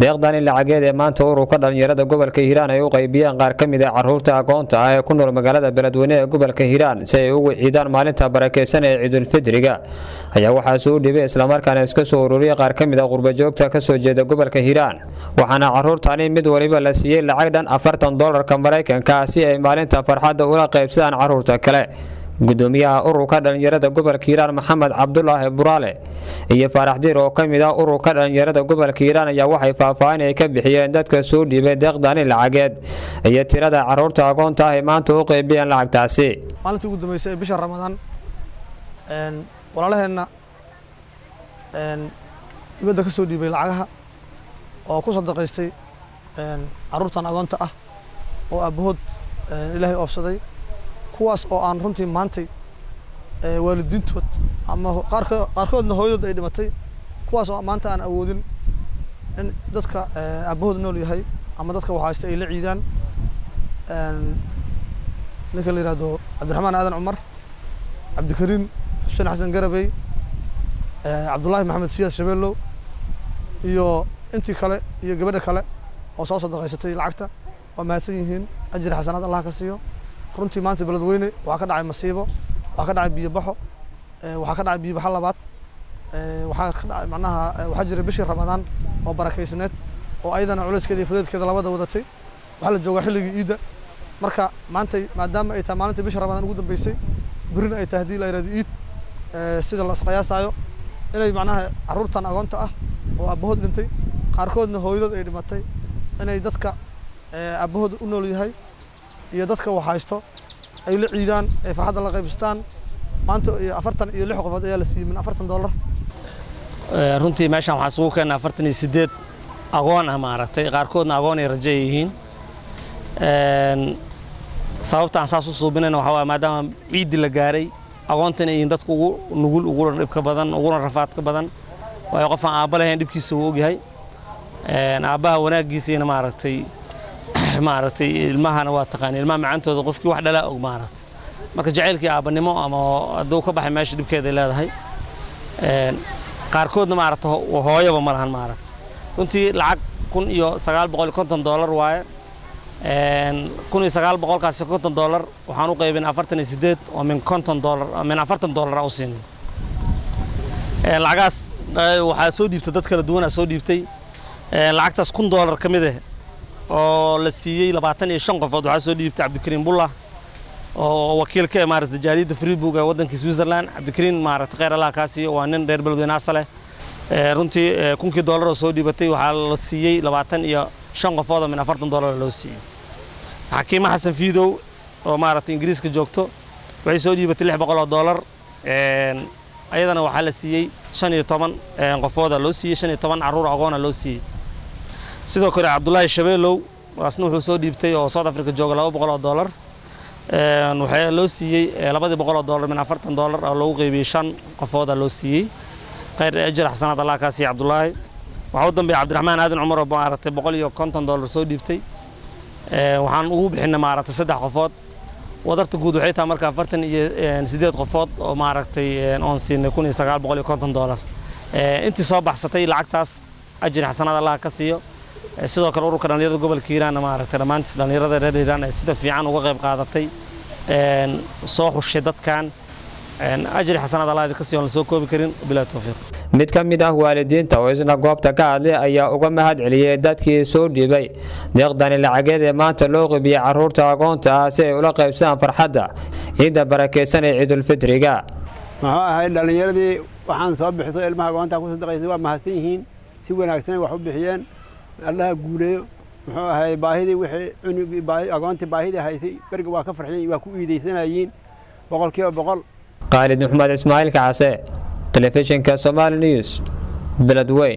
Deeqdani lacageed ee maanta ururka dhalinyarada gobolka Hiiraan ay u qaybiyeen qaar ka mid ah caruurta agoonta ah ee ku nool magaalada Beledweyne ee gobolka Hiiraan si ay ugu ciidaan maalinta barakeysan ee Ciidulfidriga ayaa waxaa soo dhibay islamarkaana iska soo ururiyay qaar ka mid ah qurbajoogta ka soo jeeda gobolka Hiiraan. Waxaana caruurtani mid waliba la siiyey lacag dhan $40 Mareykanka si ay maalinta farxadda ula qaybsadaan caruurta kale. Gudoomiyaha ururka dhalinyarada gobolka Hiiraan Maxamed Cabdulaahi Buraale iyo Faarax Diir oo ka mid ah ururka dhalinyarada gobolka Hiiraan ayaa waxay faahfaahin ay ka bixiyeen dadka soo dhiibay deeqdani lacageed iyo tirada caruurta agoonta ah ee maanta u qaybiyeen lacagtaasi. Maalintii ugu dambeysay ee bisha Ramadaan walaalaheenna dibadda ka soo dhiibay lacagaha oo ku sadaqaystay caruurtan agoonta ah oo aabbahood Ilaahay oofsaday, kuwaas oo aan runtii maantay waalidiintood ama qaarkoodna hooyadood ay dhimatay, kuwaas oo maanta aan awoodin in dadka aabbahood nool yahay ama dadka waxhaysta ay la ciidaan. Ninka la yidhaahdo Cabdiraxmaan Aadan Cumar, Cabdikariim Xuseen Xasan Garabey, Cabdullaahi Maxamed Siyaad Shabeellow iyo intii kale iyo gabadha kale oo soo sadaqaysatay lacagta waa mahadsan yihiin, ajir xasanaad Allah ka siiyo. Runtii maanta Beledweyne waxaa ka dhacay masiibo, waxaa ka dhacay biyo-baxo, waxaa ka dhacay biyo-baxo labaad, waxaa ka dhacay macnaha waxaa jiray bishii Ramadaan oo barakeysneed oo ayadana culeyskeeda iyo fudeedkeeda labada wadatay. Waxaa la joogaa xilligii iidda. Marka maanta maadaama ay tahay maalintii bisha Ramadaan ugu dambeysay, berrina ay tahay haddii la yidhahdo iid, sida la isqiyaasaayo inay macnaha caruurtan agoonta ah oo aabbahood dhintay, qaarkoodna hooyadood ay dhimatay, inay dadka aabbahood u nool yahay iyo dadka waxhaysto ay la ciidaan, ay farxadda la qaybstaan. Maanta iyo 46 qofood ayaa la siiyey min $40. Runtii meeshan waxaa isugu keennaa 48 agoon ah maaragtay, qaarkoodna agoon ay rajo yihiin. Sababta aan saas u suubinayna waxaa waaye maadaama ciiddii la gaaray, agoontan ay yihiin dadku ugu nugul, uguna dhibka badan, uguna rafaadka badan. Waayo qof aan aabba lahayn dhibkiisa wuu ogyahay, aabbaha wanaaggiisiina maaragtay ilmahana waa taqaani, ilmaha macantooda qofkii wax dhalaa og maaragtay. Marka jacaylkii aabbanimo ama hadduu ka baxay meesha dhibkeeday leedahay. Qaarkoodna maaragtay hooyaba ma lahan maaragtay. Runtii lacag $1,950 waaye. $1,950 waxaan u qaybin 48 oo min $50 min $40 u siinay. Lacagaas waxaa soo dhiibtay dad kala duwan soo dhiibtay. Lacagtaas $1,000 ka mid ah oo la siiyey 25 qofood waxaa soo dhiibtay Cabdikariim Bullah oo wakiil ka ah maaragtay jaaliyadda Freeburg ee waddanka Switzerland. Cabdikariim maaragtay kheyr Allah kaa siiyo, waa nin reer Beledweyne asal eh. Runtii $1,000 oo soo dhiibatay waxaa la siiyey 25 qofood oo min $40 loo siiyey. Xakiima Xasan Fiidow oo maaragtay Ingiriiska joogto waxay soo dhiibatay $600. Ayadana waxaa la siiyey 15 qofooda loo siiyey, 15 carruur agoona loo siiyey. Sidoo kale Cabdullaahi Shabeellow asna wuxuu soo dhiibtay oo South Africa jooga $200. Waxaa loo siiyey $200 min $40 oo loogu qaybiyey 5 qofooda loo siiyey. Khayr ajir xasanaad Allah kaa siiya Cabdullaahi. Waxaa u dambeeyay Cabdiraxmaan Aadan Cumar oo maaragtay $150 soo dhiibtay. Waxaan ugu bixinay maaragtay 3 qofood. Wadarta guud waxay tahay marka 48 qofood oo maaragtay oon siinay $1,950. Intii soo baxsatay lacagtaas ajir xasanaad Allah ka siiyo. Sidoo kale ururka dhalinyarada gobolka Hiiraan maaragtay dhammaantiis dhalinyarada reer Hiiraan ay sida fiican uga qayb qaadatay, soo xushay dadkan, ajri xasanaad Allah idinka siiyo, aan la soo koobi karin. Bilaa tawfiiq. Mid ka mid ah waalidiinta oo isna goobta ka hadlay ayaa uga mahad celiyey dadkii soo dhiibay deeqdani lacageed ee maanta loo qaybiyey caruurta agoonta ah si ay ula qaybsadaan farxadda ciidda barakeysan ee Ciidulfidriga. Muxuu ahay dhalinyaradii waxaan soo bixiso ilmaha agoonta ku sadaqaysay waa mahadsan yihiin, si wanaagsan wax u bixiyeen, Allaha guuleeyo. Muxuu ahay baahidii wixii cunugii agoontii baahidii haysay beriga waa ka farxiyeen, waa ku iidaysanayeen 100%. Khaalid Maxamed Ismaaciil Kacase, telefishinka Somali News, Beledweyne.